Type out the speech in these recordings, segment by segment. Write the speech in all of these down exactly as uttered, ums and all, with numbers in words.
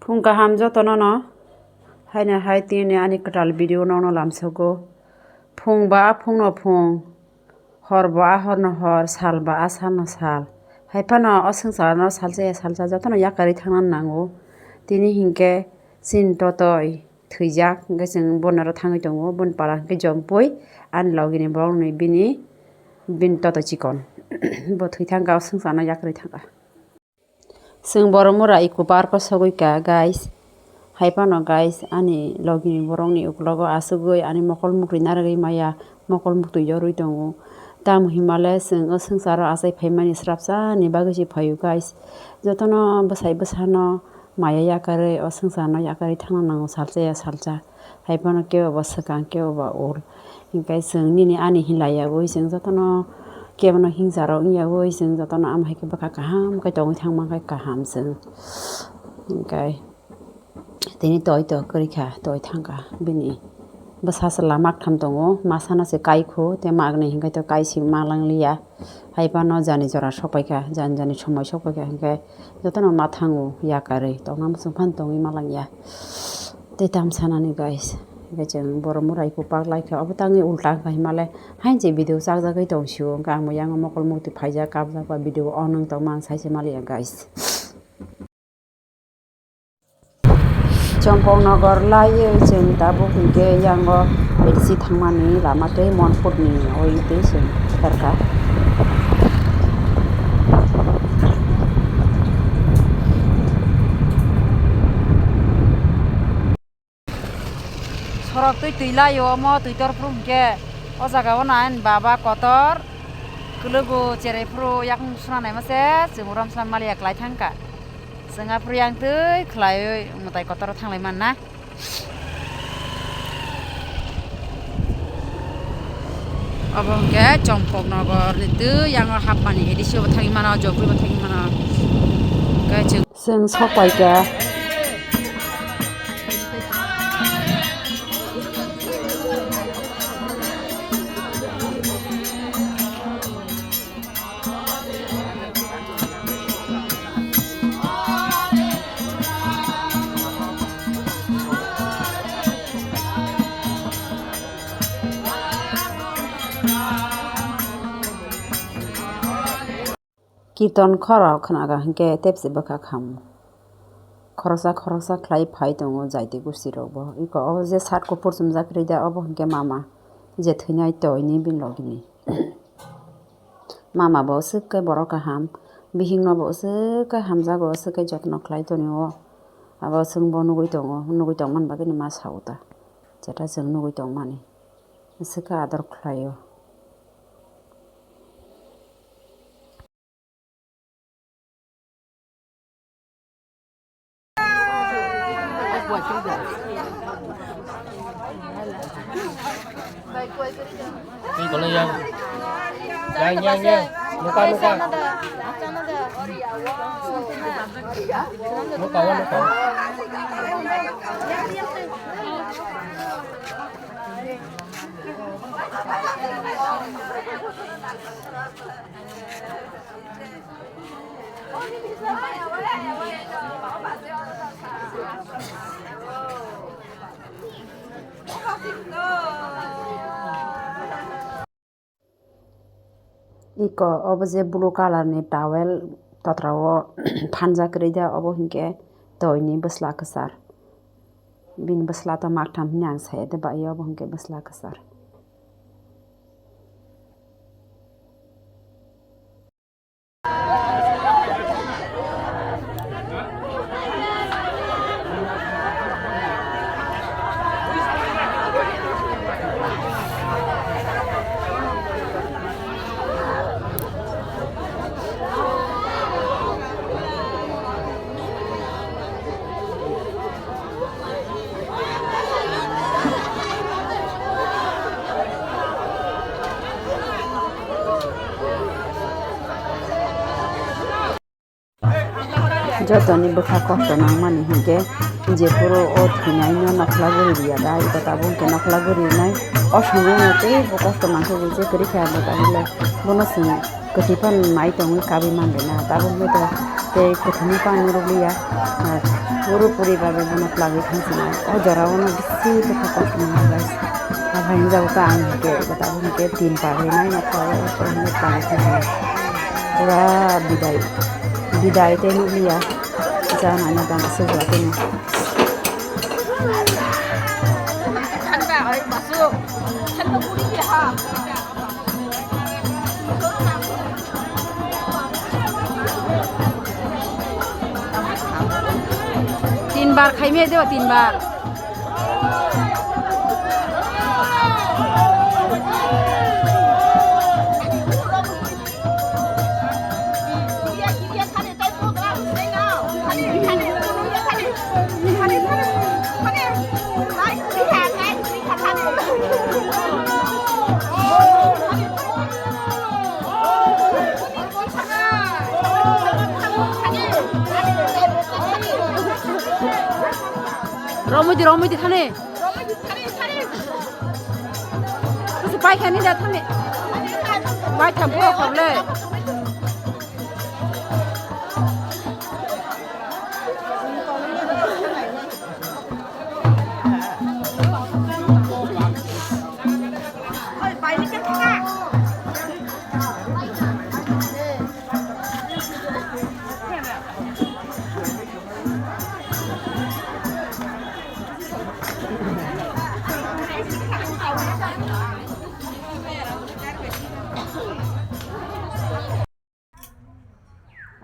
Phung kaham jotono no, haino hai tini ani kwtal video no no lamsogo. Phung ba phung no phung, hor ba hor no hor, sal ba sal no sal. Hai phano o swngchar no salsa ya salsa jotono yakarwi thangna nango. Tini hinkhe chini totoi thwijak, hinkhe chwng bono aro thangwi tongo, boni pala hinkhe Jompui, ani logini borokni bini, bini toto chikon. Bo thwi thangkha, o swngcharno yakarwi thangkha. Chwng Boromura Eco Park o sogwi kha, guys. Hai phano, guys, ani logini borokni uklogo asugwi ani mokol muktwi narwgwi maya, mokol muktwi yorwi tongo. Tamo hinmale chwng o swngcharo achai phaimani srapsani bagwi se phaio, guys. Jotono bwsai bwsano maya yakarwi, o swngcharno yakarwi thangna nango salsa ya salsa. Hai phano kebo bo swkang, kebo bo ul. Hinkhe chwng nini ani hinlai yaui chwng jotono kebono hingsa rok wng yaui chwng jotono amo hai khe bwkha kaham khe tongwi thangma khe kaham chwng. Hinkhe tini toi to kwrwi kha, toi thang kha bini bwsa chwla maktham tongo, masano se kai kho, tei maknwi hinkhe to kai se ma lang liya. Hai phano jani jora sok pai kha, jani jani somoi sok pai kha, hinkhe jotono ma thango yakarwi, tongna muchung phano tongwi ma lang ya. Tei tam sanani, guys, hinkhe chwng Boromura Eco Park lai kha, obo tangwi ulta wngkha hinmale hain se video chakjagwi tong sio, hinkhe ang bo yang mokol muktwi phaijak, kabjak ba video on wng tongma ang sai se ma liya, guys. Chompoknagar laiwi chwng tabuk hinkhe yango Bidisi thangmani lama tei Monputni oi tei chwng pherkha. Sorok twi twi laio, omo twi tor phuru hinkhe o jaga o nai baba kotor kwlwgo cherai phuru yakung suna naima se chwng rom slam maliya klai thangkha. Chwng aphuru yang twi khlaiwi mwtai kotor thanglai manna. Obo hwnkhe Chompoknagar ni twi yango hapmani A D C bo thangwi mano, Jogwi bo thangwi mano. Hwnkhe chwng Chwng sok pai kha. Kirton khorok khnaga hinkhe tepse bwkha kham. Khoroksa khoroksa khlai phai tongo jaiti gusti rokbo. Iko o je shirt kuphur chumjak rida obo hinkhe mama je thwinai toini bini logini. Mama bo swk khe borok kaham, bihik no bo swk khe hamjago, swk khe jotno khlai tonio. Abo chwng bo nugui tongo, nugui tongmani bagwi ma sao ta. Jeta chwng nugui tongmani. Swk khe ador khlaio. Yang, yang, yang. Nuka, nuka. Nuka, nuka. Iko obo je blue colour ni towel totra o phanjak kwrwi da, obo hinkhe toini bwsla kwchar. Bini bwsla to maktham hwnwi ang sai ya, tei bai obo hinkhe bwsla kwchar. Jotoni bwkha kosto nangmani hinkhe, jephuru o thwinaino nokla guri riya da, iko tabuk hinkhe nokla guri rinai, o somoi no teibo kosto nangkhe bo je kwrwi kha bo tabuk le bono chwng Tei phano nai tongwi kabwi manbena, tabuk hwnkhe tei kwthwngwi phano norok liya. Puri puri bai bai bono twlangwi thangsinai. O jora o no bisi bwkha kosto nangya, guys. Aphai hwnjago ta ang hwnkhe, tabuk hwnkhe tin par rinai ma kha o, o hwnkhe twlangwi thangsinai. Pura bidai, bidai tei nukliya. Jana na dana sujla tini. Tin bar khaimya deba, tin bar. Romwi di, romwi di thani. Kusu pai khani da thani. Pai tham pura khable.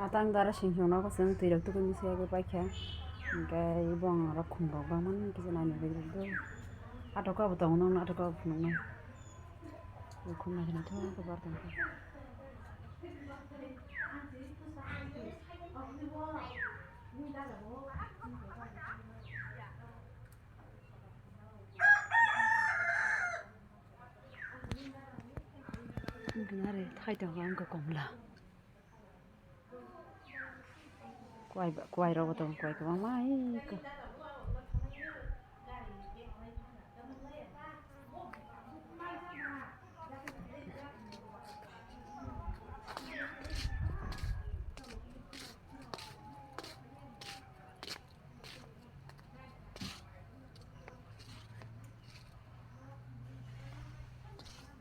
Atang dara sing song nogo chwng twi rok tubui misa yagwi paikha, hwnkhe bong rok khum rok bangmani kisa naina bagwi rwkdw. Atok kabo tongo, nokno atok kabo phunuknai. Khum naikhe naithok khe bar tongkha. Wngkha na re, thai tongo wngkha komla. Kuai ba, kuai rok bo tongo, kuai kwbangma, ai ko.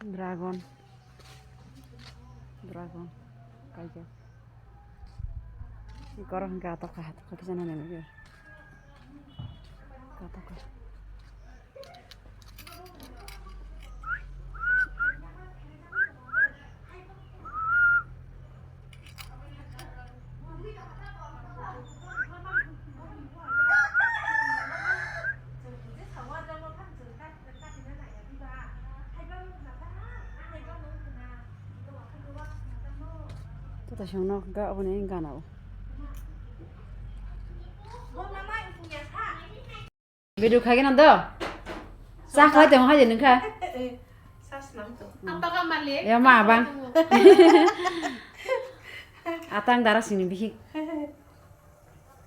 Dragon. Dragon. Kaijak. Iko oro hwnkhe atoka, atoka kisa nana nini. Atoka. Tata song nok ga obo ni gana o. Video khai gana do. Sa khai tong hai nung kha. Sas nang to. Apa ka malik? Ya ma bang. Atang dara sini bihik.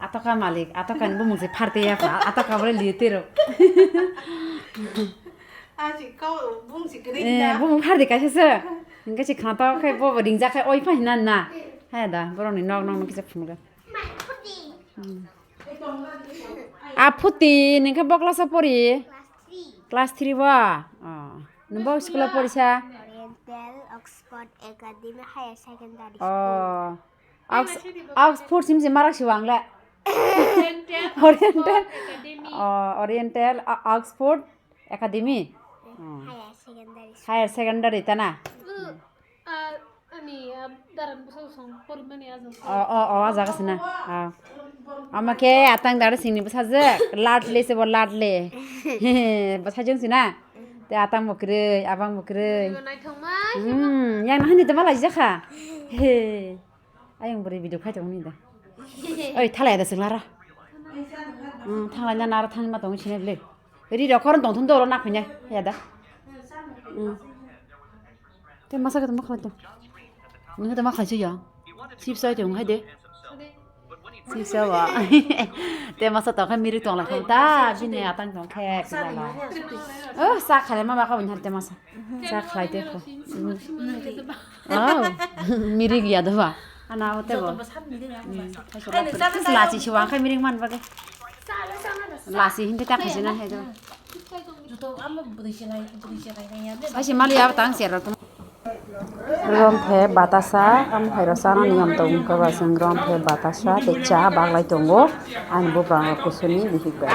Atoka malik, atoka ni bumung se pharte ya pha, atoka bole liye tero. Aji kau bung si kene Eh, na. Bumung pharte kaisa se. Hingke si khata khai bo ringjak khai oi phai na na. Hai da, borok ni nok nok kisa phunga. A phuti ningkhe bokla sa pori? Class three. Class three ba? Oh. Nungbo school o porisa? Oriental Oxford Academy Higher Secondary School. Oh. Ox-, Oxford sim sim marak siwang le. Oriental. Oriental. Academy. Oh, Oriental, uh, Oxford Academy. Oh. Higher Secondary School. Higher Secondary tana. Uh, ah, ani, ah, daran bwsajwk song porimani ajang. Oh, oh, oh, ah jaga sina. Ah. Ama khe atang dara singni bwsajwk, ladle se bo ladle. Bwsajwk sina. Te atang bo kwrwi, abang bo kwrwi. Naithokma. Hmm, yang nahani tongma lai jakha. He. Ayang bwrwi video khai tongni da. Oi, thalai da singlara. Hmm, thanglai na nara thangma tong sine ble. Ri rok koron tong thun doro na khunya. Ya da. Hmm. Te masa ka tongma khlai tong. Nang tongma khlai ya. Chips ai tong hai de. Sisa wa. Te masa tong khe mirik tong lai kho ta, bini atang tong khe pilala. Oh, sa khale ma ba kha win har te masa. Sa khlai te kho. Oh, mirik ya do ba. Ana o te bo. Lachi si wang khe mirik man ba ke. Lachi hindi ta khajina he do. Sai si mali ya tang ser ro. Romphe batasa, am hai rok chana niyam tong wngkha ba chwng romphe batasa tei cha baglai tongo ani buprang rok kusuni bihik bai.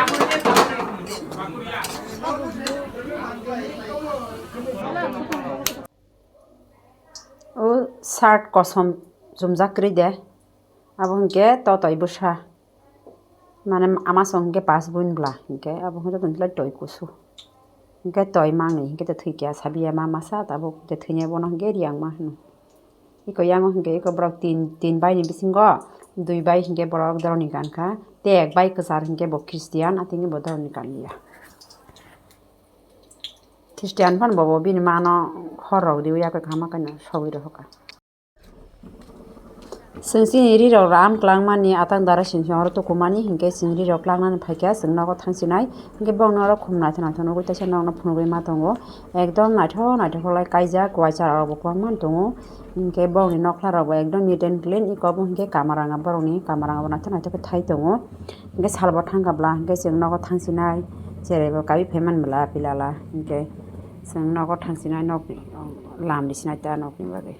O shirt kosom chumjak kwrwi de, abo hwnkhe totoi bwsa. Mane ama song hwnkhe pas buin bla hwnkhe abo hwnkhe jotono toi kusu. Hwnkhe toi mangni hwnkhe tei thwikya sabiya ma masa tabuk tei thwinai bono hwnkhe riyang ma hwno. Iko yango hwnkhe iko borok tin, tin bai ni bisingo dui bai hwnkhe borok doroni gankha. Tei ek bai kwchar hwnkhe bo Christian atini bo doroni kanliya. Christian phano bobo bini mano hor rok riwi yakoi kaham khe sogwi rohorkha. Chwng chini ri rok ram klangmani atang dara sing sing oro tukumani hinkhe chwng ri rok klangnani phaikha chwng nogo thangsinai hinkhe bongni oro khum naithok naithok nugwi teisa nokno phunugwi ma tongo ekdom naithok naithok khe kaijak waisa rok bo kwbangma tongo hinkhe bongni nokla rok bo ekdom neat and clean eko bo hinkhe kamaranga borokni kamaranga bo naithok naithok khe thai tongo hinkhe salbo thangkha bwla hinkhe chwng nogo thangsinai cheraibo kabi phaimani bwla pilala hinkhe chwng nogo thangsinai nokni lam risinai ta nokni bagwi.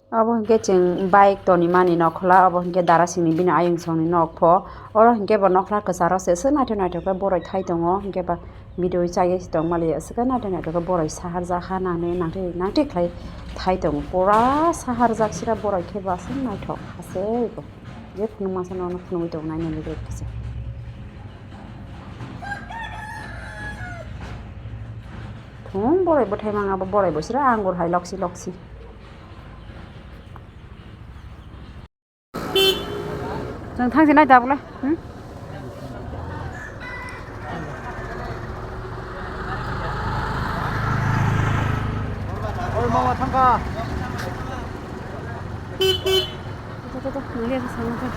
Obo hinkhe chwng bike tonimani nokhola, obo hinkhe darasingni bini ayungsongni nokpho. Oro hinkhe bo nokhola kwcharo se, aswk naithok naithok khe boroi thai tongo, hinkhe ba video chaya se tongmali, aswk khe naithok naithok khe boroi saharjak ha nangni nangtwi nangtwi khlai thai tongo. Pura saharjak sira boroi khe bo aswk naithok, aswk bo. Je phunuk masa no phunugwi tongo nainani rek kisa. Thung boroi bwthai manga bo boroi bo sira angur hai loksi loksi. Chwng thangsi nai tabukle. Hmm? Oi mama thangka. Tata tata nangya sa sana ka.